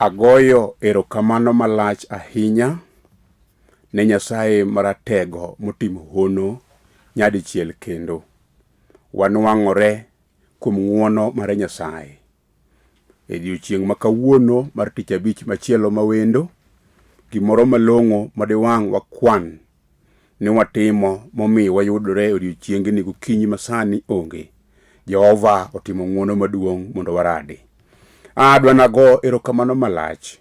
Agoyo erokamano malach ahinya ne Nyasaye Maratego motimo hono nyadichiel kendo. Wanwang'ore kuom ng'wono mar Nyasaye. E odiechieng' ma kawuono mar tich abich machielo mawendo, gimoro malong'o ma diwang' wakwan ni watimo momiyo wayudore e odiechiengni gokinyi masani onge. Jehova otimo ng'wono maduong' mondo waradi. Adwa nago erokamano malach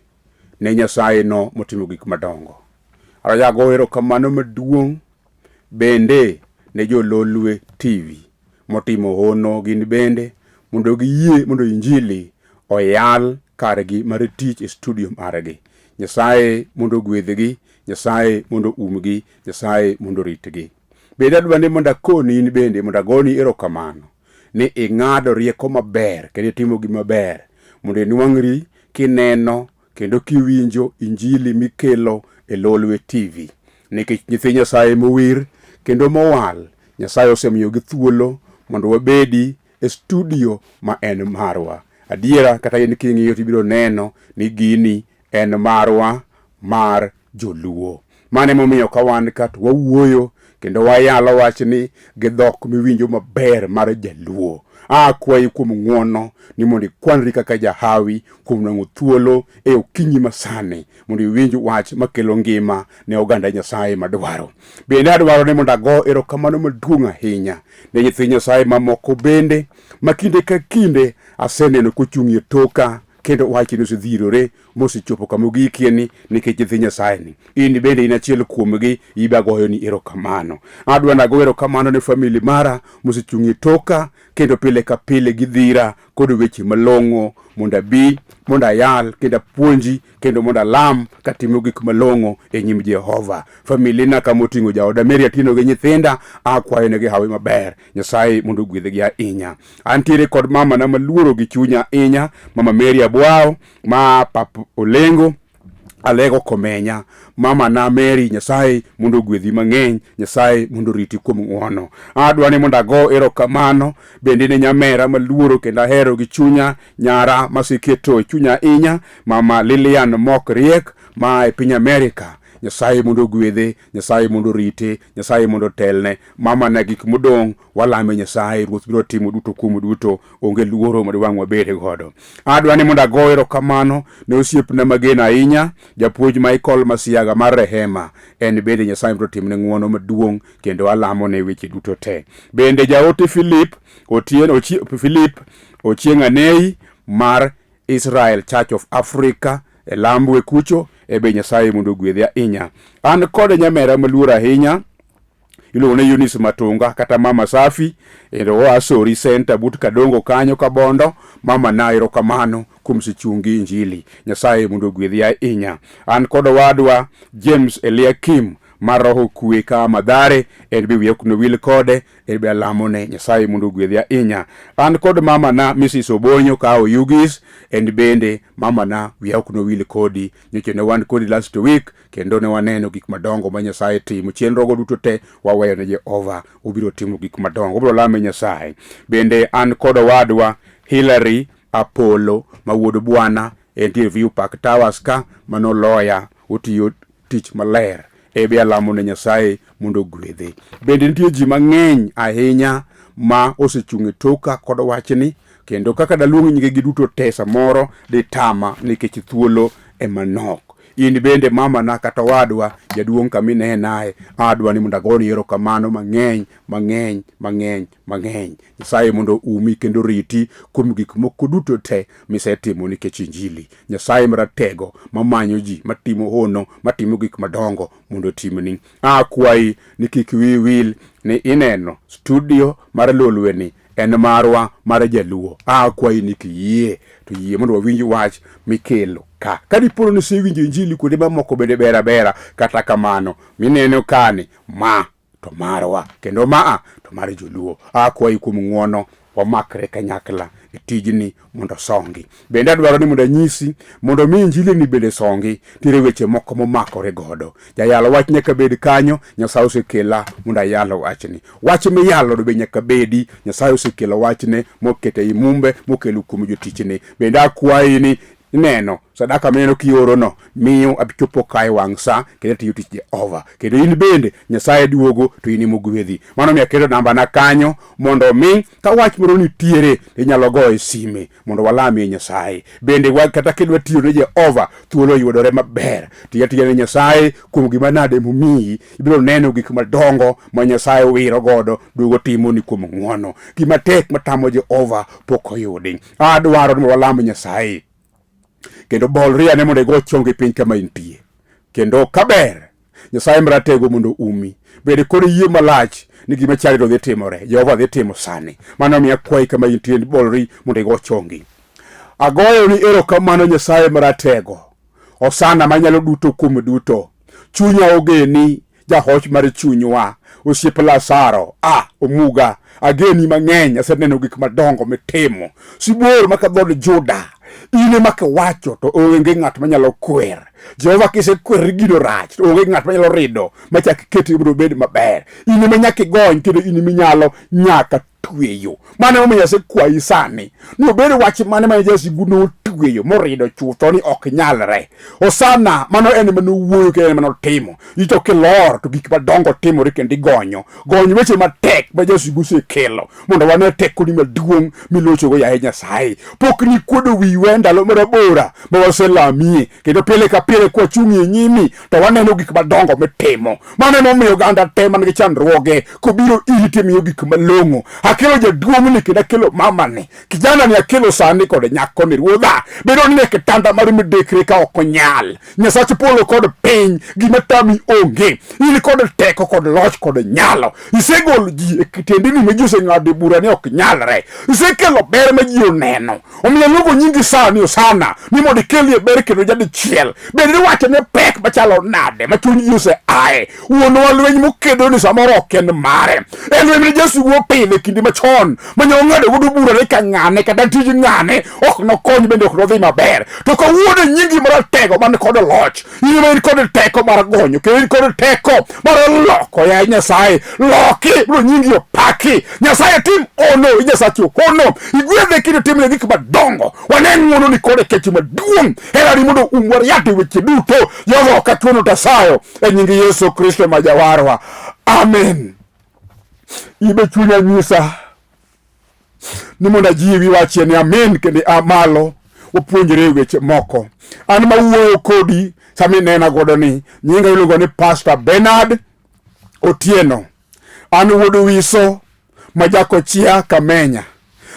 ne Nyasaye no motimo gik madongo. Adwa go erokamano maduong' bende ne jo Lolwe TV motimo hono gin bende mondo giyie mondo injili oyal kargi mar tich e studio margi. Nyasaye mondo ogwedhgi, Nyasaye mondo umgi, Nyasaye mondo oritgi. Bende adwa ni mondo akoni in bende mondo agoni erokamano ni ing'ado rieko maber kendo itimo gima ber mondo inwang'ri kineno kendo kiwinjo injili mikelo e Lolwe TV. Nikech nyithi Nyasaye mowir kendo mowal, Nyasaye osemiyogi thuolo mondo wabedi e studio ma en marwa. Adiera kata in king'iyo tibiro neno ni gini en marwa mar joluo. Mano emomiyo ka wan ka to wawuoyo kendo wayalo wachni gi dhok miwinjo maber mar jaluo. Akwayi kuom ng'wono ni mondo ikwanri kaka jahawi kuom nwang'o thuolo e okinyi masani mondo iwinj wach makelo ngima ne oganda Nyasaye madwaro. Bende adwaro ni mondo ago erokamano maduong' ahinya ne nyithi Nyasaye mamoko bende ma kinde ka kinde aseneno kochung' e toka kendo wachni osedhirore mosechopo kama ogikie ni nikech nyithi Nyasaye ni. In bende in achiel kuomgi, ibe agoyoni erokamano. Adwa nago erokamano ne famili mara mosechung' e toka kendo pile ka pile gidhira kod weche malong'o mondo abi mondo ayal kendo apuonji kendo mondo alam katimo gik malong'o e nyim Jehova. Familina kama oting'o jaoda Mary Atieno gi nyithinda akwayo negi hawi maber. Nyasaye mondo ogwedhgi ahinya. Antiere kod mama na maluoro gi chunya ahinya, mama Mary Abwao ma pap Olengo Alego Komenya, mama na Mary, Nyasaye mondo ogwedhi mang'eny, Nyasaye mondo oriti kuom ng'wono. Adwa ni mondo ago erokamano bende ne nyamera maluoro kendo ahero gi chunya, nyara maseketo e chunya ahinya, mama Lilian Mok Riek ma e piny Amerika. Nyasaye mondo ogwedhe, Nyasaye mondo orite, Nyasaye mondo otelne. Mama na gik modong' walame Nyasaye, Ruoth biro timo duto kuom duto, onge luoro ma diwang' wabed godo. Adwa ni mondo ago erokamano ne osiepna mageno ahinya, japuonj Michael Masiaga mar Rehema. En bende Nyasaye biro timne ng'wono maduong' kendo alamo ne weche duto te. Bende jaote Philip Otieno Philip Ochieng' Anei mar Israel Church of Africa e Lambwe kucho, e be Nyasaye mondo ogwedhe ahinya. An kod nyamera maluor ahinya iluongo ni Eunice Matunga kata Mama Safi kendo oa Sori Center but Kadongo kanyo Kabondo. Mama na erokamano kuom sechungi injili. Nyasaye mondo ogwedhi ahinya. An kod owadwa James Eliakim mar Roho Kwe ka Madhare, en be wiya ok nowil kode, en be alamone Nyasaye mondo ogwedhi ahinya. An kod mama na Mrs. Obonyo ka Oyugis, en bende mama na wiya ok nowil kodi, nyocha ne wan kodi last week kendo ne waneno gik madongo ma Nyasaye timo. Chenrogo duto te waweyo ne Jehova, obiro timo gik madongo, obiro lame Nyasaye. Bende an kod owadwa Hillary Apollo ma wuod Bwana, entie View Park Towers ka, mano loya, otiyo tich maler. Ebe alamo ne Nyasaye mondo ogwedhe. Bende nitie ji mang'eny ahinya ma osechung' e toka kod wachni, kendo kaka daluong nyingegi duto te samoro ditama nikech thuolo ema nok. In bende mamana kata owadwa jaduong' kama inenae, adwa ni mondo agoni erokamano mang'eny mang'eny mang'eny mang'eny. Nyasaye mondo umi kendo riti kuom gik moko duto te misetimo nikech injili. Nyasaye maratego mamanyo ji, matimo hono, matimo gik madongo mondo otimni. Akwayi ni kik wiyi wil ni ineno studio mar Lolwe ni en marwa mar jaluo. Akwayi ni kiyie to yie mondo wawinj wach mikelo ka. Ka dipo ni isewinjo injili kuonde mamoko bende ber abera, kata kamano mineno kani ma to marwa kendo maa to mar joluo. Akwayi kuom ng'uono wamakre kanyakla e tijni mondo songi. Bende adwaro ni mondo anyisi mondo mi injili ni bende songi, nitiere weche moko momakore godo. Jayalo wach nyaka bed kanyo, Nyasaye osekela mondo ayal wachni. Wach miyalo be nyaka bedi, Nyasaye osekelo wachne mokete ei mumbe mokelo kuom jotichne. Bende akwayi ni Ineno sadaka mineno kiorono miyo achopo kae wang' sa kendo atiyo tich Jehova. Kendo in bende Nyasaye duogo to in emogwedhi. Mano omiyo aketo nambana kanyo mondo mi ka wach moro nitiere inyalo goyo sime mondo walamie Nyasaye. Bende kata kidwa tiyo ne Jehova thuolo yudore maber. Tiyo atiya ne Nyasaye kuom gima nade momiyi, ibiro neno gik madongo ma Nyasaye wiro godo duogo timoni kuom ng'wono. Gima tek matamo Jehova pok oyudi. Adwaro ni walam Nyasaye kendo bolri ane mondo igo chongi piny kama intie. Kendo kaber, Nyasaye maratego mondo umi. Bed kod yie malach ni gima chalino dhi timore. Jehova dhi timo sani. Mano omiyo akwayi kama intie ni bolri mondo igo chongi. Agoyo ni erokamano Nyasaye maratego. Osana manyalo duto kuom duto. Chunya ogeni jahoch mar chunywa, osiep Lazaro, a omuga, ageni mang'eny, aseneno gik madongo mitimo. Sibuor maka dhood Juda, in ema kiwacho to onge ng'at manyalo kwer. Jehova kisekwerri gino rach, to onge ng'at manyalo rido machak keti mondo obed maber. In ema nyaka igony kendo in ema inyalo nyaka tweyo. Mano emomiyo asekwayi sani ni obed wach mane mane jasigu notweyo morido chutho ni ok nyalre. Osana mano en ema nowuoyo kendo en ema notimo. Ito kilor to gik madongo timore kendo igonyo. Gony weche matek ma jasigu osekelo mondo wane tekoni maduong' milochogo yaye Nyasaye. Pok nikuodo wiwa e ndalo marabora ma waselamie kendo pile ka pile kwachung' e nyimi to waneno gik madongo mitimo. Mano emomiyo oganda te man gi chandruoge kobiro iri timiyo gik malong'o. Akelo jaduong'ni kendo akelo mamani, kijana ni akelo sani kod nyakoni ruodha. Bedo ni e kitanda mar midekre ka ok onyal. Nyasach polo kod piny, gima tami onge. In kod teko kod loch kod nyalo. Isegolo ji e kitendini ma ji oseng'ado bura ni ok nyalre. Isekelo ber ma ji oneno. Omiyo aluongo nyingi sani Osana ni mondo ikelie ber kendo jadichiel. Bed ni wacho ne pek machalo nade ma chuny ji oseaye. Wuonwa lweny mokedo ni samoro ok en mare. En lweny mane Yesu opidho e kinde machon mane ong'ado godo bura ni ka ng'ane kata tij ng'ane ok nokony bende ok nodhi maber. To kawuono nyingi maratego man kod loch in ema in kod teko mar gonyo kendo in kod teko mar loko yaye Nyasaye loki mondo nyingi opaki Nyasaye tim ono Nyasachi hono igwedhe kendo timne gik madongo wane ng'wono ni kod kech maduong' herani mondo umwa riat e weche duto Jehova ok atuono tasayo e nying Yesu Kristo ma jawarwa amen ibe chunya nyisa ni mondo ajiwi wachie ni amen kendo a malo wapuonjre weche moko an mawuoyo kodi sama inena godo ni nyinga iluongo ni Pastor Bernard Otieno an wuod Wiso ma jakochia Kamenya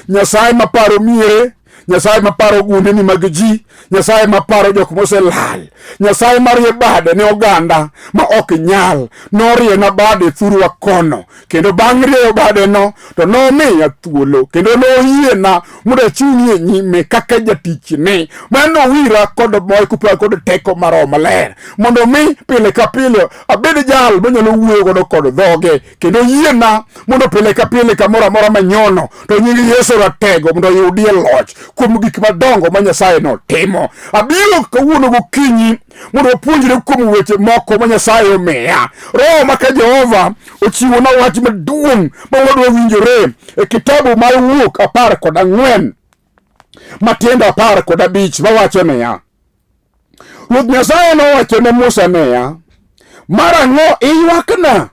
Nyasaye maparo miere Nyasaye maparo gundeni mag ji Nyasaye maparo jok moselal Nyasaye marie bade ne oganda ma ok nyal noriena bade thurwa kono kendo bang' rieyo badeno to nomiya thuolo kendo noyiena mondo achung'ie nyime kaka jatichne ma nowira kod moy kupa kod teko mar Roho Maler mondo mi pile ka pile abed jal manyalo wuoyo godo kod dhoge kendo yiena mondo pile ka pile kamoro amora manyono to nying Yesu ratego mondo oyudie loch kuom gik madongo ma Nyasaye notimo. Abiro kawuono gokinyi mondo wapuonjre kuom weche moko ma Nyasaye omiya. Roho ma ka Jehova ochiwona wach maduong' ma wadwa winjore e kitabu mar Wuok 14 matindo 15 mawacho niya, Ruoth Nyasaye nowacho ne Musa niya, marang'o iywakna?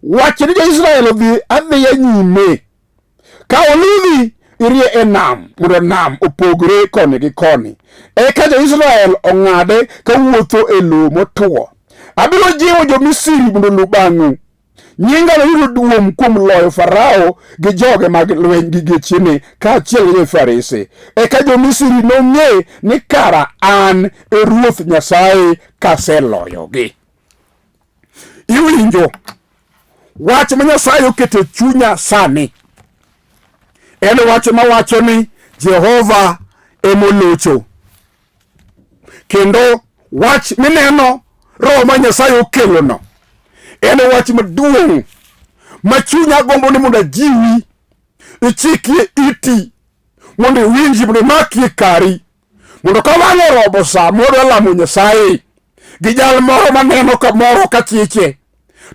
Wach ni jo-Israel odhi adhiya nyime. Ka oludhi irie e nam mondo nam opogre koni gi koni. Eka jo-Israel ong'ade kawuotho e lowo motwo. Abiro jiwo jo-Misri mondo oluw bang'u. Nyinga noyudo duong' kuom loyo Farao gi joge mag lweny gi gechene kaachiel gi farese. Eka jo-Misri nong'e ni kara an e Ruoth Nyasaye kaseloyogi. Iwinjo wach ma Nyasaye oketo e chunya sani en wach mawacho ni Jehova emolocho kendo wach mineno roho ma Nyasaye okelono en wach maduong' ma chunya gombo ni mondo ajiwi ichikie iti mondo iwinji mondo imakie kari mondo ka wang' oromo sa mwadwa lamo Nyasaye gi jal moro maneno kamoro ka chiche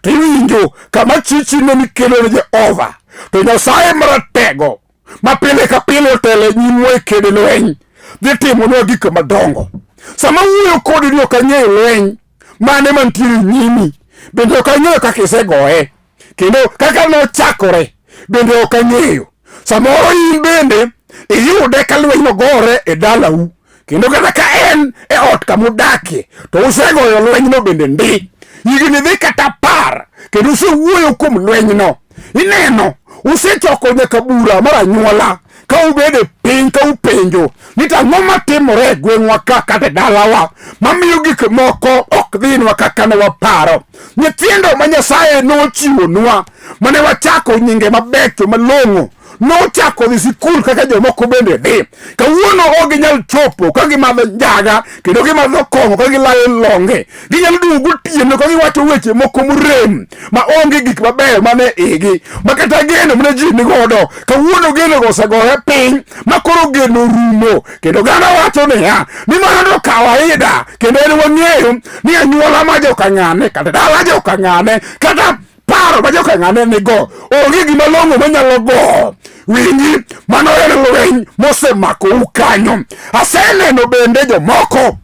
to iwinjo kama chichi ne mikelo ne Jehova to Nyasaye maratego ma pile ka pile otelo e nyimwa e kedo lweny. dhi timonwa gik madongo. Sama wuoyo kodi ni ok ang'eyo lweny mane mantiere nyimi, bende ok ang'eyo kaka isegoye, kendo kaka nochakore bende ok ang'eyo. Samoro in bende iyude ka lweny ogore e dalau, kendo kata ka en e ot kama udakie to usegoyo lwenyno bende ndi. Higni dhi kata 10 kendo usewuoyo kuom lwenyno. Ineno usechoko nyaka bura mar anyuola ka ubedo e piny ka upenjo ni to ang'o matimore e gweng'wa ka kata e dalawa mamiyo gik moko ok dhinwa kaka ne waparo. Nyithindo ma Nyasaye nochiwonwa mane wachako nyinge mabecho malong'o nochako dhi sikul kaka jomoko bende dhi. Kawuono ok ginyal chopo ka gimadho njaga kendo gimadho kong'o ka gilayo longe. Ginyalo duogo gotieno ka giwacho weche moko morem ma onge gik mabeyo mane igi, ma kata geno mane ji nigodo kawuono genogo osegore piny ma koro geno rumo. Kendo oganda wacho niya ni mano to kawaida, kendo en wang'eyo ni anyuola ma jokang'ane kata dala jokang'ane kata paro ma jokang'ane nigo onge gima long'o manyalo go. Winji, mano en lweny mosemakou kanyo. Aseneno bende jomoko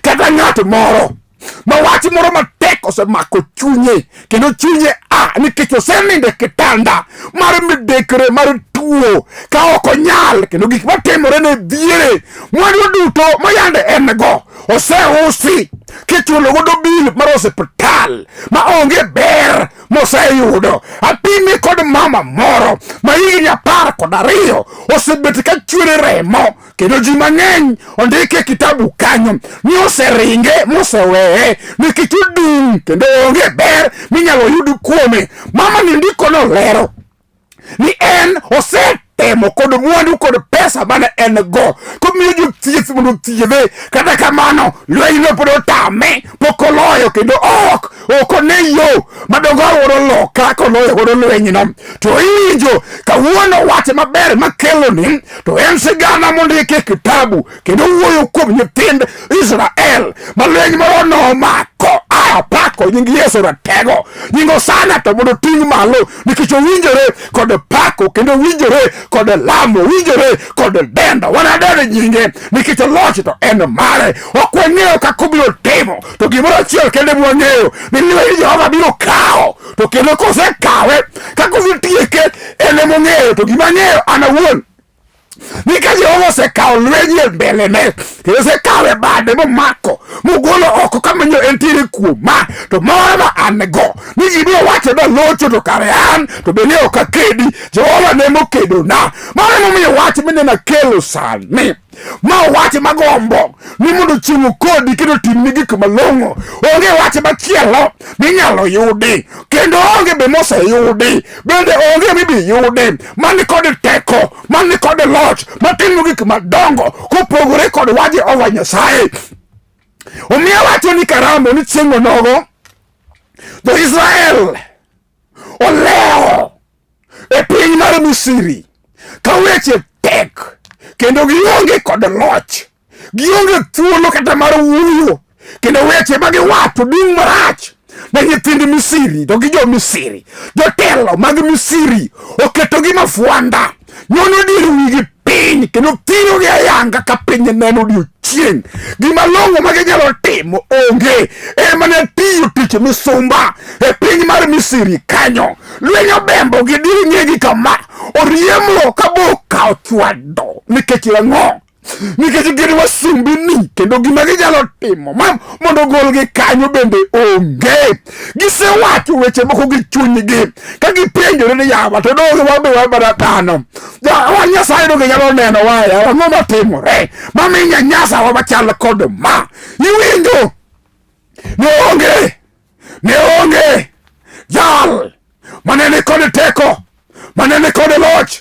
kata ng'at moro ma wach moro matek osemako chunye, kendo chunye a nikech osenindo e kitanda mar midekre mar tuo ka ok onyal, kendo gik matimore ne dhiere. Mwandu duto mayande en go oseusi kichulo godo bil mar osiptal ma onge ber moseyudo. Apime kod mama moro ma higni 12 osebet ka chwere remo, kendo ji mang'eny ondike e kitabu kanyo ni oseringe moseweye nikech odung' kendo onge ber minyalo yud kuome. Mama ni ndiko nolero ni en osetemo kod mwandu kod pesa mane en go komiyo jothieth mondo othiedhe, kata kamano lwenyno pod otame, pok oloyo, kendo ok one yo madongo godo loka koloyo godo lwenyno. To iwinjo kawuono wach maber makeloni to en sigana mondiki e kitabu kendo wuoyo kuom nyithind Israel ma lweny moro nomako. Apako nying Yesu ratego, nying Hosana to mondo oting' malo, nikech owinjore kod pako kendo owinjore kod lamo, owinjore kod dendo. Wanadend nyinge nikech loch to en mare. Ok wang'eyo kaka obiro timo, to gimoro achiel kende mwang'eyo ni lweny Jehova biro kawo, to kendo kosekawe kaka odhi tieke en emong'eyo. To gima ang'eyo an awuon ni ka Jehova osekawo lweny e mbelene kendo osekawo e bade momako mogolo oko kama nyo entiere kuoma, to moro ma an go ni ji biro wacho ni alocho, to kare an to bende ok akedi, Jehova ne mokedona. Mano emomiyo wach mineno akelo sani ma wach magombo ni mondo chieng' kodi kendo timni gik malong'o. Onge wach machielo minyalo yudi, kendo onge be moseyudi, bende onge mibi yudi mani kod teko, mani kod loch, matimo gik madongo kopogore kod wach Jehova Nyasaye. Omiyo awacho ni karamo ni chieng' onogo jo-Israel olewo e piny mar Misri ka weche tek kendo gionge kod loch, gionge thuolo kata mar wuoyo, kendo weche ma giwacho dung' marach ne nyithind Misri to gi jo Misri. Jotelo mag Misri oketogi mafwanda, nyono dier wigi piny kendo thirogi ayanga ka piny neno odiochieng'. Gima long'o ma ginyalo timo onge, ema ne tiyo tich misumba e piny mar Misri kanyo. Lweny obembo gi dir ng'egi kama, oriemo ka boka ochwado. Nikech ang'o? Nikech gin wasumbini kendo gima ginyalo timo ma mondo ogolgi kanyo bende onge. Gisewacho weche moko gi chunygi ka gipenjore ni yawa to donge wan be wan mana dhano, wan Nyasaye donge nyalo neno wa, yawa ang'o matimore mamiyo nyanyasawa machal kod ma? Iwinjo ne onge, ne onge jal mane ni kod teko, mane ni kod loch,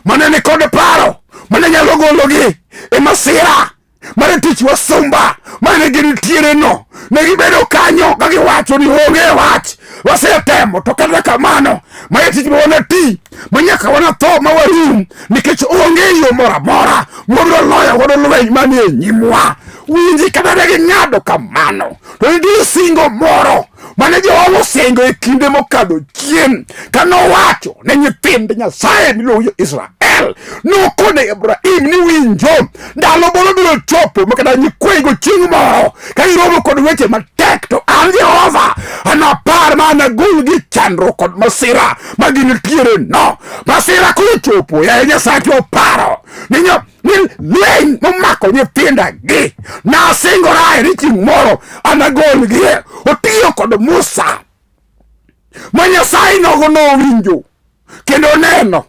mane ni kod paro, mane nyalo gologi e masira mar tich wasumba mane gintiere no. Ne gibedo kanyo ka giwacho ni onge wach, wasetemo to kata kamano mae tich ma wanati ma nyaka wanatho ma warum, nikech onge yo moro amora mwabiro loyo godo lweny manie nyimwa. Winji, kata ne ging'ado kamano, to nitie singo moro mane Jehova osingo e kinde mokadho chien ka nowacho ne nyithind Nyasaye miluongo ni Israel nokone Ibrahim ni winjo ndalo moro biro chopo ma kata nyikwayigo chieng' moro ka giromo kod weche matek to an Jehova anapar ma anagolgi chandruok kod masira ma gintiere no masira kochopo yaye Nyasaye oparo ni ni lweny momako nyithinda gi nasingorae ni chieng' moro anagolgie otiyo kod Musa ma Nyasaye nogo nowinjo kendo neno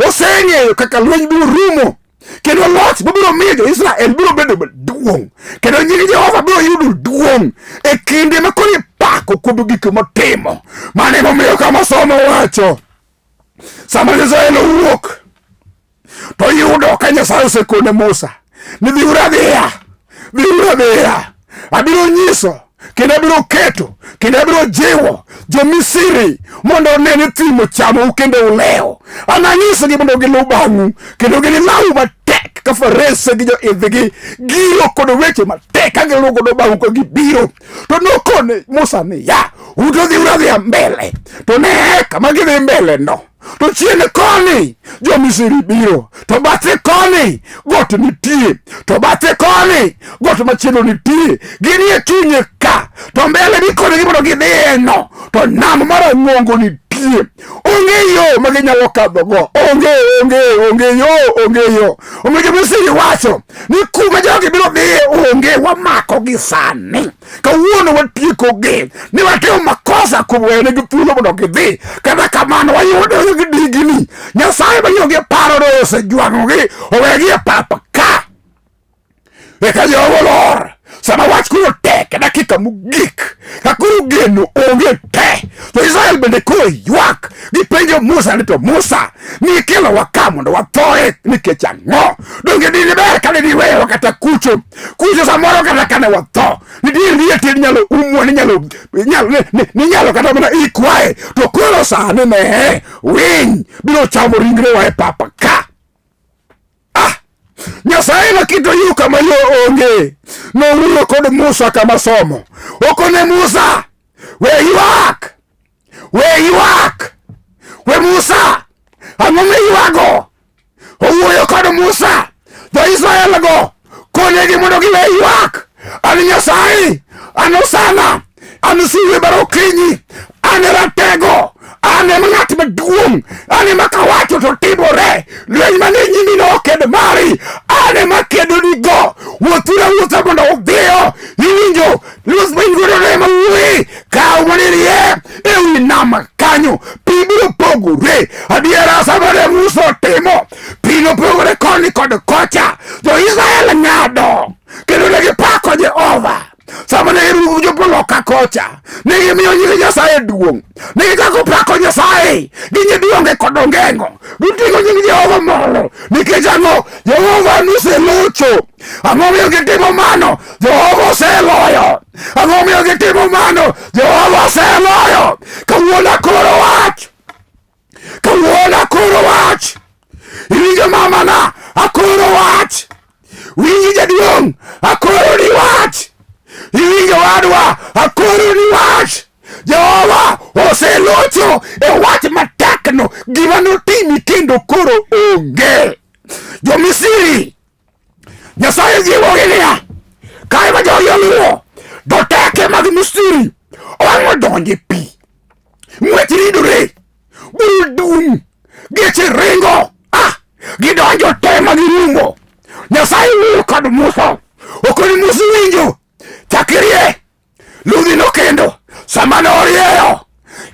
oseng'eyo kaka lweny biro rumo kendo loch mabiro miyo jo-Israel biro bedo maduong' kendo nying Jehova biro yudo duong' e kinde ma koro ipako kuom gik motimo. Mano emomiyo kama somo wacho sama Israel owuok to yudo ka Nyasaye osekone Musa ni dhiuru adhiya, dhiuru adhiya, abiro nyiso kendo abiro keto kendo abiro jiwo jo-Misri mondo one ni thim ochamou kendo ulewo. Ananyisgi mondo giluw bang'u kendo ginilawu matek ka farese gi joidhgi giro kod weche matek ka giluw godo bang'u ka gibiro. To nokone Musa niya, un to dhiuru adhiya mbele. To ne kama gidhi mbele no to chien koni jo-Misri biro, to bathe koni got nitie, to bathe koni got machielo nitie, ginie chunye ka, to mbele gikonegi mondo gidhiye no, to nam mar ang'ongo nitie. Onge yo ma ginyalo kadhogo, onge, onge, onge yo, onge yo. Omiyo jo-Misri wacho ni kuma jogi biro dhiye onge, wamakogi sani. Kawuono watiekogi ni watimo makosa kuom weyonegi thuolo mondo gidhi. Kata kamano wayudo gi digni. Nyasaye mayogi paro no osejwang'ogi owegi e pap ka. Eka Jehova olor sama wach koro tek e dakika mogik ka koro geno onge te to Israel bende koro ywak gipenjo Musa ni to Musa nikelowa ka mondo wathoe nikech ang'o? Donge dine ber kane diweyowa kata kucho kucho samoro kata kane watho nitie liete ninyalo umwa ninyalo ninyalo kata mana ikwae to koro sani ne winy biro chamo ringrewa e papa ka ah Nyasaye noketo yo kama yo onge nowuoyo kod Musa kama somo okone Musa we ywak we ywak we Musa ang'o miywago owuoyo kod Musa jo-Israel go konegi mondo giwe ywak an Nyasaye an Osana an sulwe mar okinyi an e ratego an ema ng'at maduong' an ema kawacho to timore lweny mane nyimi no oked mari an ema kedonigo wuothuru awuotha mondo udhiyo iwinjo luth piny godo remo wuoyi kaw mondo irie e wi nam kanyo pi biro pogore adiera sama ne Musa otimo pi nopogore koni kod kocha jo-Israel ng'ado kendo ne gipako Jehova sama ne gichopo loka kocha ne gimiyo nying Nyasaye duong' ne gichako pako Nyasaye gi nyidionge kod ongengo giting'o nying Jehova malo nikech ang'o Jehova noselocho Ang'o miyo gitimo mano? Jehova oseloyo. Ang'o miyo gitimo mano? Jehova oseloyo. Kawuono akoro wach. Kawuono akoro wach. Iwinjo mamana? Akoro wach. Winji jaduong'? Akoro ni wach. Iwinjo wadwa? Akoro ni wach. Jehova oselocho e wach matekno. Gima notimi kendo koro onge. Jo-Misri Nyasaye jiwogi niya, kae ma jogi oluwo joteke mag Misri owang'o donjo e pi, ng'wech ridore, buru dum, geche ringo, ah, gidonjo te ma girumo. Nyasaye wuoyo kod Musa, okoni Musa winjo, chak irie ludhi nokendo sama norieyo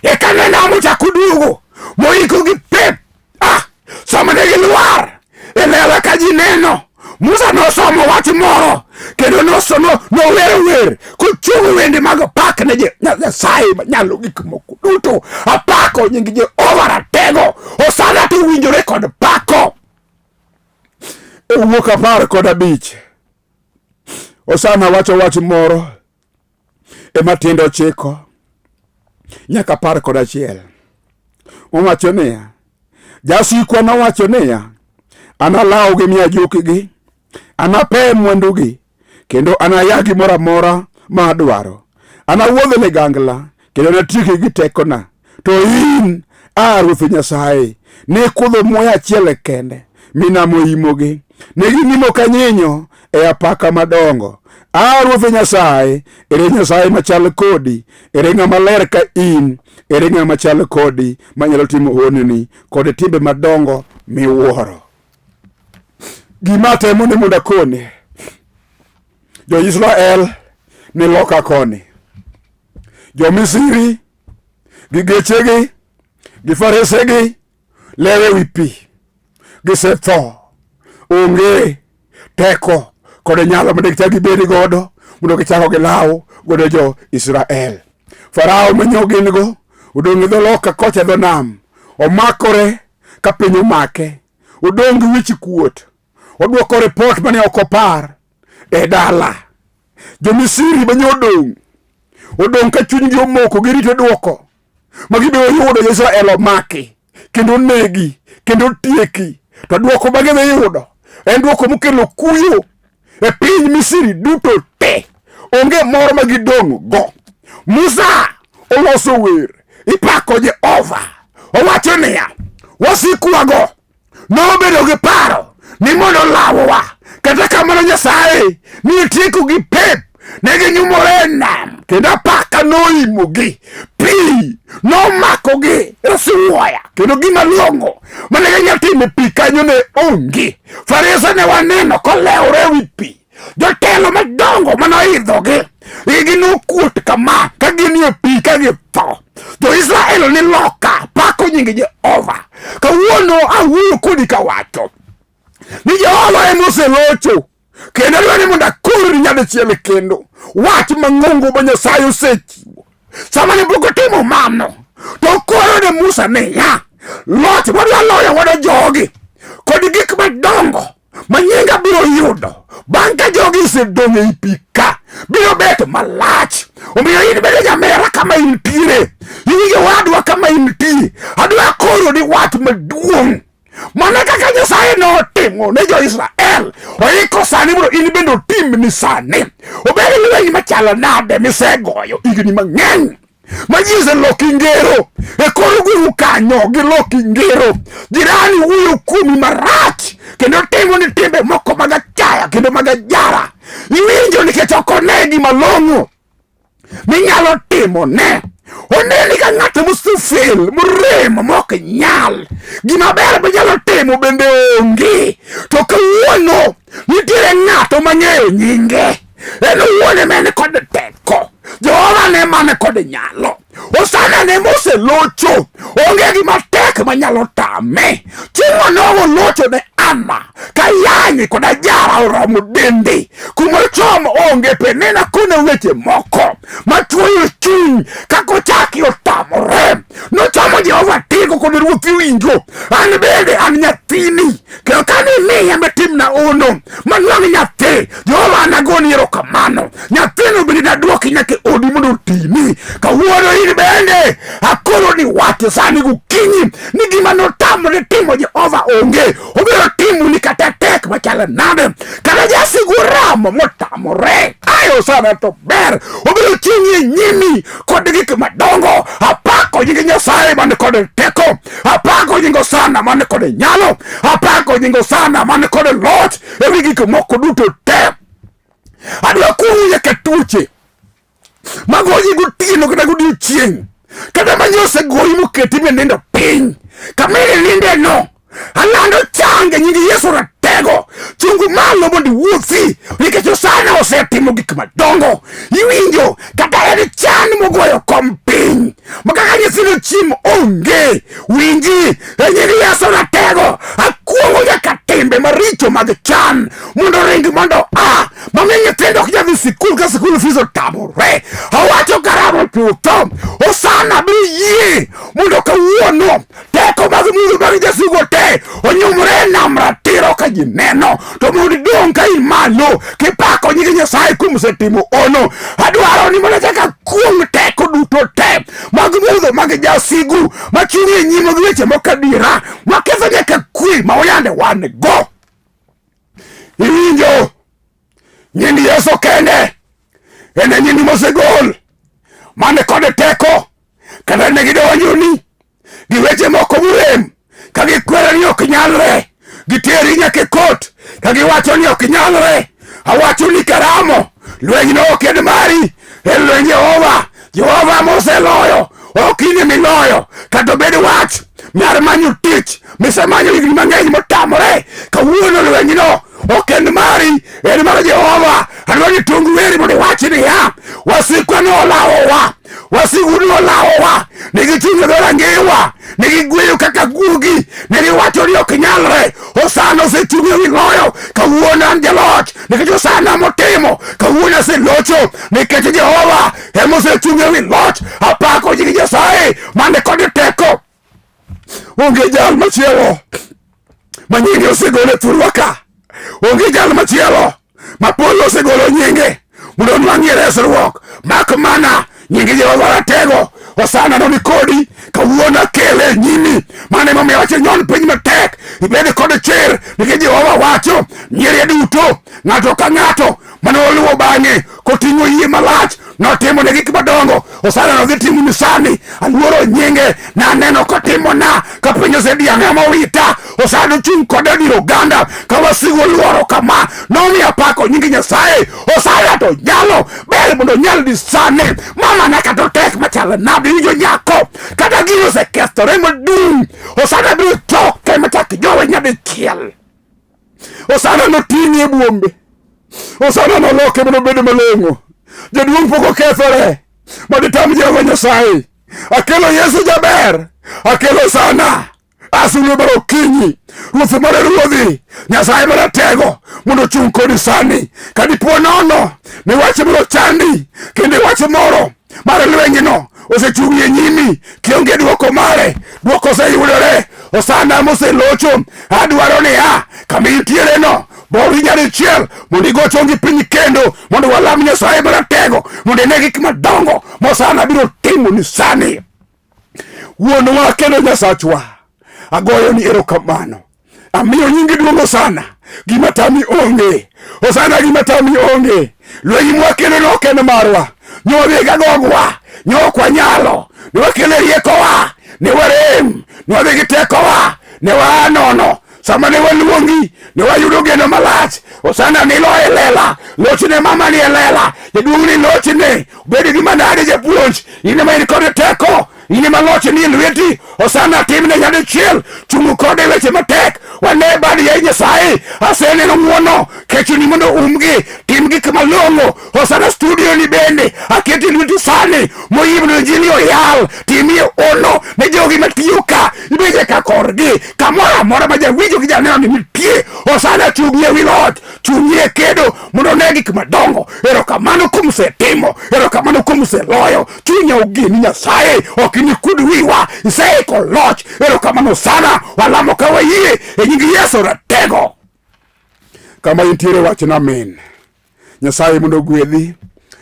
eka ne nam ochako duogo moiko gi pep ah sama ne gilwar e lela ka ji neno Musa nosomo wach moro kendo nosomo nowero wer kochiwo wende mag pak ne Nyasaye manyalo gik moko duto apako nying Jehova ratego Hosana to owinjore kod pako e wuok 15 Osana wacho wach moro e matindo 9 nyaka 11. Owacho niya, jasikwa nowacho niya, analawgi mi ajukgi, anape mwandugi, kendo anaya gimoro amora ma adwaro. Anawuodh ligangla kendo natieki gi tekona. To in, a Ruoth Nyasaye, ne kudho muya achiel kende, mi nam oimogi. Ne ginimo ka nyinyo e apaka madongo. A Ruoth Nyasaye, ere Nyasaye machal kodi? Ere ng'ama ler ka in? Ere ng'ama chal kodi manyalo timo honni kod timbe madongo miwuoro? Gima atemo ni mondo akoni, Jo-Israel ni loka koni, Jo-Misri gi gechegi gi faresegi lewe wi pi, gisetho, onge teko kod nyalo mondo gichak gibed godo mondo gichako gilaw godo jo-Israel. Farao manyo gin go odong' e dho loka kocha e dho nam, omakore ka piny omake, odong' gi wich kuot, odwoko ripot mane ok opar e dala. Jo-Misri mane odong' odong' ka chunygi omoko, girito dwoko ma gibiro yudo Jo-Israel omaki kendo onegi kendo otieki. To dwoko ma gidhi yudo en dwoko mokelo kuyo e piny Misri duto te, onge moro ma gidong' go. Musa oloso wer ipako Jehova, owacho niya, wasikwago nobedo gi paro ni mondo olawowa, kata kamano Nyasaye ni otieko gi pep, ne ginyumore e nam kendo apaka noimogi, pi nomakogi rasiwoya, kendo gima long'o mane ginyalo timo e pi kanyo ne onge. Farese ne waneno kolewore e wi pi, jotelo madongo mane oidhogi igi nokuot kama ka ginie pi ka githo. Jo-Israel ni loka pako nying Jehova. Kawuono awuoyo kodi kawacho ni Jehova ema oselocho, kendo adwaro ni mondo akorni nyadichiel kendo wach mang'ongo ma Nyasaye osechiwo. Sama ne pok otimo mano, to okoro ne Musa niya, loch wadwa loyo godo jogi kod gik madongo ma nyinga biro yudo bang' ka jogi osedong' ei pi ka biro bet malach. Omiyo in bende nyamera kama intiere, iwinjo wadwa kama intie, adwa koro ni wach maduong' mana kaka Nyasaye notimo ne jo-Israel, oiko sani mondo in bende otimni sani. Obed lweny machalo nade misegoyo higni mang'eny ma ji oseloki ngero e kor gweng'u kanyo, giloki ngero, jirani wuoyo kuomi marach kendo timo ni timbe moko mag achaya kendo mag ajara. Iwinjo nikech ok one gima long'o minyalo timo ne oneni ka ng'ato mosefel morem mok nyal gima ber minyalo timo bende onge. To kawuono nitiere ng'ato mang'eyo nyinge, en owuon ema en kod teko, Jehova ne man kod nyalo, Hosana ne moselocho, onge gima tek manyalo tame. Chieng' manogo locho ne Anna ka yanyi kod ajara oromo dende, kuma ochom onge. Penina kone weche moko machwoyo chuny kaka ochaki otamore. Nochomo Jehova tigo kod ruoth winjo, an bende an nyathini, kendo kane imiya mitimna ono manwang' nyathi, Jehova an agoni erokamano. Nyathino bende nadwoki nyaka e odi mondo otini. Kawuono in bende akoro ni wach sani gokinyi ni gima notamore timo Jehova onge, obiro timoni kata tek machalo nade, kata jasigu ramo motamore ayo sana to ber, obiro chung'i e nyimi kod gik madongo. Apako nying Nyasaye man kod teko, apako nying Hosana man kod nyalo, apako nying Hosana man kod loch ewi gik moko duto te. Adwa kuong'o nyaka tuoche magoyi gotieno kata godiechieng', kata ma nyosegoyi moketi minindo piny kama inindeno, alando chang e nying Yesu ratego. Chung malo mondo iwuothi, nikech Hosana osetimo gik madongo. Iwinjo kata en chan mogoyo kom piny ma kaka nyithindo chiemo onge. Winji e nying Yesu ratego, akuong'o nyaka timbe maricho mag chan mondo ring mondo a mamiyo nyithindo ok nyal dhi sikul ka sikul fees otamore. Awacho karamo chutho, Hosana biro yie mondo kawuono teko mag mudho mag jasigu te onyumore e nam ratiro ka ji neno, to mondo idong' ka in malo kipako nying Nyasaye kuom osetimo ono. Adwaro ni mondo achak akuong' teko duto te mag mudho mag jasigu machung' e nyimo gi weche mok adiera maketho nyaka kwe ma oyande wan go. Iwinjo nying Yesu kende en e nying mosegol mane kod teko. Kata ne gidonjoni gi weche moko morem ka gikwero ni ok nyalre, giteri nyaka e kot ka giwacho ni ok nyalre. Awacho ni karamo lwenyno ok en mari, en lweny Jehova. Jehova moseloyo, ok in emiloyo. Kata obed wach mar manyo tich misemanyo higni mang'eny motamore, kawuono lwenyno ok en mari, en mar Jehova. Adwa ni tung weri mondo iwach niya, wasikwa nolawowa, wasigu nolawowa, ne giting'o dho rangewa, ne gigweyo kaka guogi, ne giwacho ni ok nyalre. Hosana osechung' ewi loyo, kawuono an jaloch nikech Hosana motimo, kawuono aselocho nikech Jehova ema osechung' ewi loch. Apako nying Nyasaye mane kod teko. Onge jal machielo ma nyinge osegol e thurwa ka, onge jal machielo ma polo osegolo nyinge mondo onwang'ie resruok mak mana nying Jehova Ratego. Hosana no ni kodi kawuono akele e nyimi. Mano emomiyo awacho nyon piny matek, ibed kod chir, nikech Jehova wacho nyiri duto, ng'ato ka ng'ato mane oluwo bang'e koting'o yie malach notimo ne gik madongo. Hosana nodhi timo ni sani aluoro nyinge, naneno kotimona ka piny osediang'a mowita. Hosana ochung' koda dir oganda ka wasigu oluoro kama, nomiyo apako nying Nyasaye. Hosana to nyalo ber mondo onyal di sani mama na kata otek machalo nade iwinjo nyako kata gino osekethore maduong'. Hosana biro choke machak jowe nyadichiel. Hosana noting'e e buombe, Hosana noloke mondo obed malong'o. Jaduong' pok okethore maditam Jehova Nyasaye. Akelo Yesu jaber, akelo Hosana asulo mar okinyi, ruoth mar ruodhi, Nyasaye maratego mondo ochung' kodi sani. Ka dipo nono ni wach moro chandi kendo wach moro mar lwenyno osechung' e nyimi kionge dwoko mare, dwoko oseyudore. Hosana moselocho, adwaro niya, kama intiere no bori nyadichiel mondo igo chongi piny kendo mondo walam Nyasaye maratego mondo ine gik madongo ma Hosana biro timo ni sani. Wuonwa kendo Nyasachwa, agoyo ni erokamano, amiyo nyingi duong'. Hosana gima tami onge, Hosana gima tami onge. Lweny mwakelo ok en marwa, nyowadhi ga gogwa, nyo ok wanyalo, ne wakelo riekowa, ne warem, ne wadhi gi tekowa, ne waa nono. Sama ne waluongi ne wayudo geno malach. Hosana nilo e lela, lochne mama ni e lela, jaduong' ni lochne, obed gi manade japuonj, in ema in kod teko, in ema loch ni e lweti. Hosana timne nyadichiel, chung' kode weche matek, wane bad yaye Nyasaye, aseneno ng'wono, kechoni mondo umgi, tim gik malong'o. Hosana studio ni bende aketi lweti sani, moyie mondo injili oyal, timie ono ne jogi matiyo ka, ibede ka korgi kamoro amora ma jawinjo gi janeno ni nitie. Hosana chung'ie wi loch, chung'ie kedo mondo one gik madongo. Erokamano kuom setimo, erokamano kuom seloyo. Chunya ogeni Nyasaye, ok inikud wiwa, iseiko loch. Erokamano sana, walamo ka wayie e nying Yesu ratego. Kama intiere wachna amen. Nyasaye mondo ogwedhi,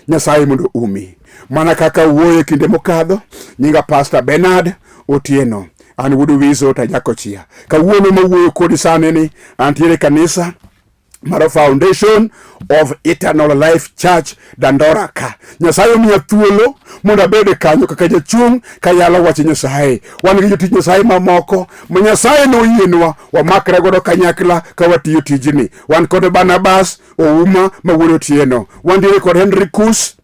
Nyasaye mondo umi. Mana kaka wuoyo e kinde mokadho, nyinga Pastor Bernard Otieno, an wuod Wizo Tajakochia. Kawuono mawuoyo kodi sani ni antiere kanisa mar Foundation of Eternal Life Church Dandora ka. Nyasaye omiya thuolo mondo abed kanyo kaka jachung' kayalo wach Nyasaye. Wan gi jotich Nyasaye mamoko ma Nyasaye noyienwa wamakre godo kanyakla ka watiyo tijni. Wan kod Barnabas Ouma ma wuod Otieno, wantiere kod Henry Kus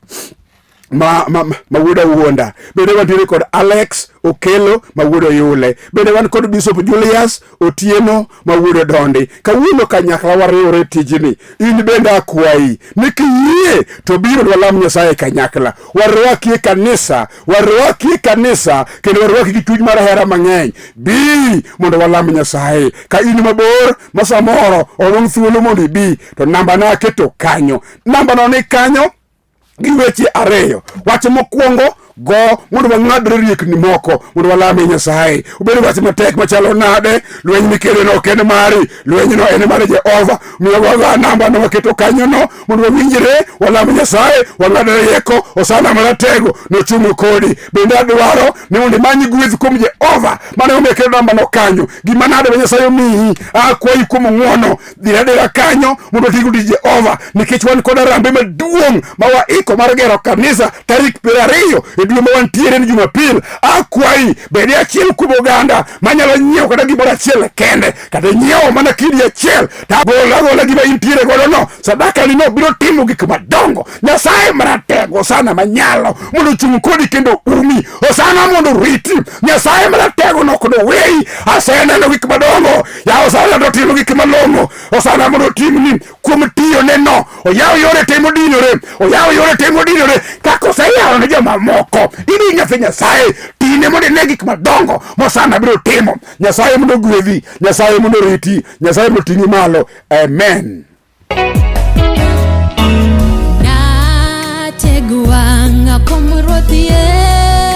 ma, ma, ma wuod Awuonda, bende wantiere kod Alex Okelo ma wuod Oyule, bende wan kod Bishop Julius Otieno ma wuod Odondi. Kawuono kanyakla wariwore tijni, in bende akwayi ni kiyie to biro walam Nyasaye kanyakla, warwaki e kanisa, warwaki e kanisa kendo warwaki gi chuny mar hera mang'eny. Bi mondo walam Nyasaye. Ka in mabor ma samoro onwang' thuolo mondo ibi, to namba na aketo kanyo, namba no ni kanyo gi weche ariyo. Wach mokwongo go mondo wang'adre riekni moko mondo walame Nyasaye. Obed wach matek machalo nade, lweny mikeleno ok en mari, lwenyno en mar Jehova. Miyo waga namba no waketo kanyono mondo wawinjre, walam Nyasaye, wang'adre rieko. Hosana maratego nochung' kodi. Bende adwaro ni mondo imany gweth kuom Jehova, mano emomiyo aketo namba no kanyo. Gima nade ma Nyasaye omiyi, akwayi kuom ng'wono, dhi adira kanyo mondo watigo tij Jehova, nikech wan kod arambe maduong' ma waiko mar gero kanisa tarik 20 e dwe ma wantiere ni Jumapil, akwayi bedi achiel kuom oganda manyalo nyiewo kata gimoro achiel kende, kata nyiewo mana kidi achiel, to agol agola gima intiere godo no. Sadaka ni no biro timo gik madongo. Nyasaye maratego, Hosana manyalo mondo ochung' kodi kendo umi, Hosana mondo oriti. Nyasaye maratego no ok noweyi. Aseneno gik madongo, ya Hosana to timo gik malong'o. Hosana mondo otimni kuom tiyone no, oyaw yore te modinore, oyaw yore te modinore kaka oseyawo ne jomamoko. In nyathi Nyasaye, tine mondo ine gik madongo mosana biro timo. Nyasaye mondo ogwedhi, Nyasaye mondo oriti, Nyasaye mondo oting'i malo. Amen. Natego wang'a kuom Ruoth Yesu.